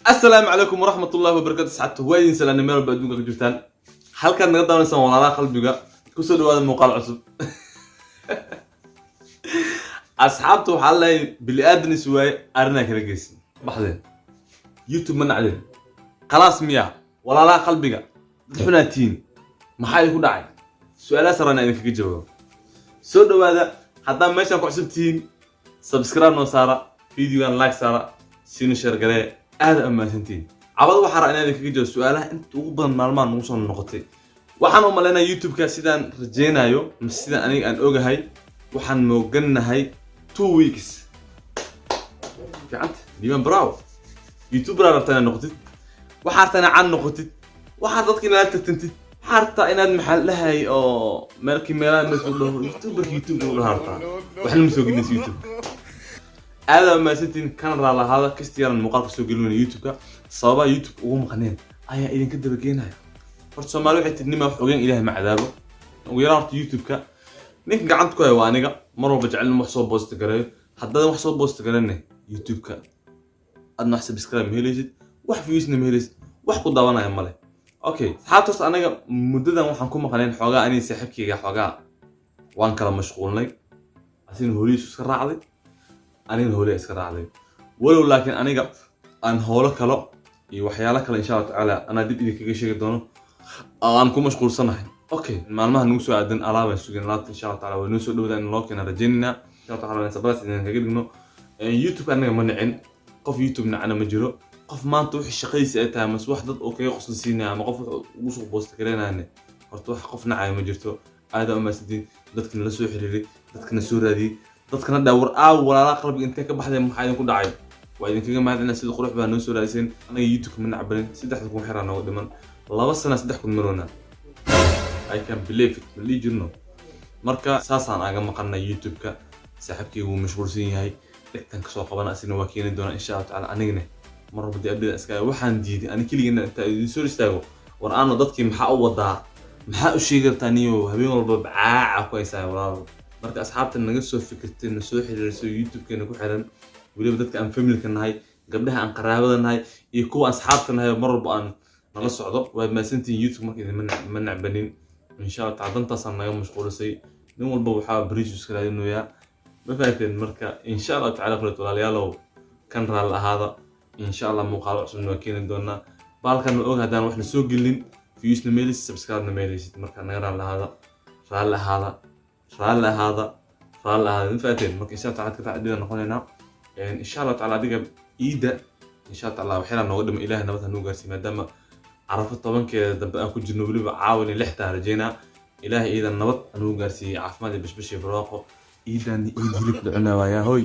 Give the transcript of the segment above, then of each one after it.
Asalaamu calaykum waraxmat ullahi wabarakatu. Asxaabta, waa idin salaanay meel walba adduunka ka jirtaan. Halkaad naga daawanaysaan, Walaalaha Qalbiga. Kusoo dhawaada muuqaal cusub. Asxaabta, waxaa leeyahay bili aadan is waaye, arrinaa kala geysan baxdeen. YouTube ma nacdeen? Khalaas miya? Walaalaha Qalbiga dad xunaa tihiin? Maxaa idinku dhacay? Su-aalahaas rabaa inaan idinkaga jawaabo. Soo dhawaada. Haddaa meeshaan ku cusub tihiin, subscribe noo saara, videogan like saara, siina share garee. Aada ammaansantihiin. Cabada waxaa rabaa inaan idinkaga jawaabo su-aalaha inta ugu badan maalmaha nagu soo noqotay. Waxaan u malaynaya YouTube-ka, sidaan rajeynayo mise sidaan aniga aan ogahay, waxaan moogannahay 2 weeks. Fiicanta diiwan, bravo. YouTuber aa rabtaa inaad noqotid, waxaa rabtaa inaad caan noqotid, waxaad dadka inaad tartantid, waxaa rabtaa inaad, maxaa la dhahay, oo meelkii meelaha meesku dhaho YouTuberka, YouTube u dhaha rabtaa. Waxna ma soo gelinaysa YouTube. Aada mahadsantiin. Kana raalahaada kastiyaaran muuqaalka soo gelinayna YouTube-ka. Sababaha YouTube ugu maqneen ayaa idinka dabageenaya. Horta Soomaali waxay tidhi, nima wax ogeyn Ilaahay ma cadaabo. Ugu yaraan horta YouTube-ka ninka gacanta ku haya waa aniga. Mar walba jecel in wax soo post gareeyo. Haddaadan wax soo post garayne YouTube-ka, adna wax subscribe ma helaysid, wax viewsna ma helaysid, wax ku daawanaya male. Okay, asxaabtaas, anaga muddadan waxaan ku maqnayn xoogaa aniga saaxiibkayga. Xoogaa waan kala mashquulnay. Asigna hoolihiisu iska raacday, anigana hooliha iska raacday. Walow laakiin aniga aan howlo kalo iyo waxyaalo kale, insha Allah tacaala, anaa dib idinkaga sheegi doono oo aan ku mashquulsanahay. Okay, maalmaha nagu soo aadan alaabaan sugan. Alaabta, insha Allah taala, waa noo soo dhowdaa in loo keena rajaynayna. Insha Allah taala surprise idin kaga dhigno. YouTube anaga ma nicin, qof YouTube nacana ma jiro. Qof maanta wixii shaqadiisa ay tahay mase wax dad oo kaga qosla siinaya ama qof wuxuu ugu soo post gareenayane, horta wax qof nacaya ma jirto. Aada u mahadsantiin dadkana la soo xiriiray, dadkana soo raadiyey, dadkana dhaa war aaw Walaalaha Qalbiga, intee ka baxday, maxaa idinku dhacay? Waa idinkaga mahadcelina sida qurux baa noo soo raadiseen. Anaga YouTube ma nacbalin. 3000 xiraa nooga dhiman, 2 sana 3000 maroona. I can believe it, ma dhihi jirno. Marka saasaan aga maqanay YouTube-ka. Saaxiibkayga wuu mashquulsan yahay, dhegtan kasoo qabana, asigna waa keeni doonaa insha Allah tacaala. Anigana mar walba dee update iska waxaan diiday ani keligana intaa idin soo istaago war aano dadkii maxaa u wadaa, maxaa u sheegi kartaa niyo habeen walba bacaaca ku haysaa walaalo. Marka asxaabta naga soo fikirtay, na soo xiriirso, YouTube-keena ku xiran, weliba dadka aan familka nahay, gabdhaha aan qaraabada nahay iyo kuwa asxaabta nahay, mar walba aan nala socdo, waad mahadsantihiin. YouTube marka idin ma nacbanin, insha Allah taala. Dantaasaan naga mashquulisay. Nin walba waxaa bariis iska raadinayaa, ma fahanteen? Marka insha Allah tacala kuleet, walaalayaalow, kan raalli ahaada. Insha Allah muuqaalo cusubna waa keeni doonaa. Baalkan ma og haddaan waxna soo gelin, viewsna meelaysid, subscribe-na meelaysid. Marka naga raalli ahaada, raalli ahaada, raalli ahaada, raalli ahaada, ma fahanteen? Marka insha Allah tacala ka tacdida noqonaynaa, insha Allah tacala. Adiga iida, insha Allah tacala, waxyaala nooga dhima Ilaahay nabad ha noo gaarsiiyo, maadaama Carafo 10-keeda dambe aan ku jirno. Weliba caawin lixtaa rajeynaa. Ilaahay iidan nabad hanuu gaarsiiyey, caafimaad iyo bashbash iyo barwaaqo. Iidan iid hilib la cunaa waayaa hoy,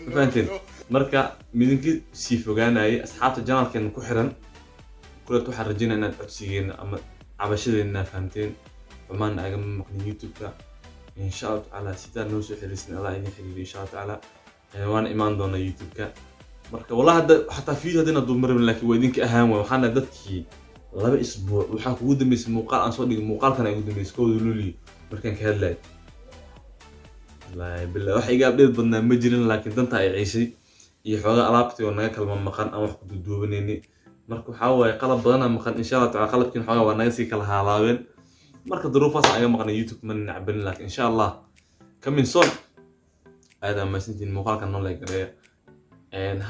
ma fahanteen? Marka midinkii sii fogaanayay, asxaabta channelkeena ku xiran kuleet, waxaan rajeynaa inaad codsigeena ama cabashadeena fahamteen. Xumaanna agama maqlin YouTube-ka, insha Allah tacaala. Sidaa noo soo xiriirsin, Allah idin xiriiriyo, insha Allah tacaala. Waana imaan doonaa YouTube-ka. Marka wallahi hadda xataa video haddina duub marabin, laakiin waa idinka ahaan waay. Waxaan nahay dadkii 2 isbuuc waxaa kugu dambeysay muuqaal aan soo dhigay. Muuqaalkan ay ugu dambeysay 1-da Luuliyo markaan ka hadlayay. Wallaahi billah, wax iga update badnaa ma jirin, laakiin danta ay ciishay iyo xoogaa alaabtii oo naga kalma maqan, aan wax ku duuduubanayni. Marka waxaa waaye qalab badanaa maqan, insha Allah tacala. Qalabkiin xoogaa waa naga sii kala haalaabeen. Marka duruufaas aga maqnay YouTube ma nacbanin, laakiin insha Allah coming soon. Aad aa mahadsantihiin. Muuqaalkan noo like gareeya.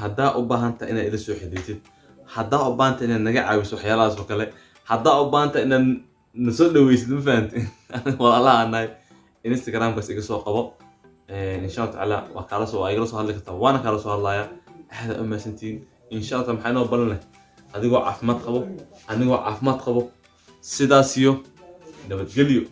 Haddaa u baahan tahay inaad ila soo xiriirtid, haddaa u baahan tahay inaad naga caawiso waxyaalahaas oo kale, haddaa u baahan tahay inaad na soo dhaweysid, ma fahanti, walaalaha nahay, Instagramkaas iga soo qabo. Insha Allah tacaala waa igala soo hadli kartaa, waana kaala soo hadlaya. Aad aa u mahadsantihiin. Insha Allah maxaa inoo balan leh? Adigoo caafimaad qabo, anigoo caafimaad qabo, sidaas iyo nabadgelyo.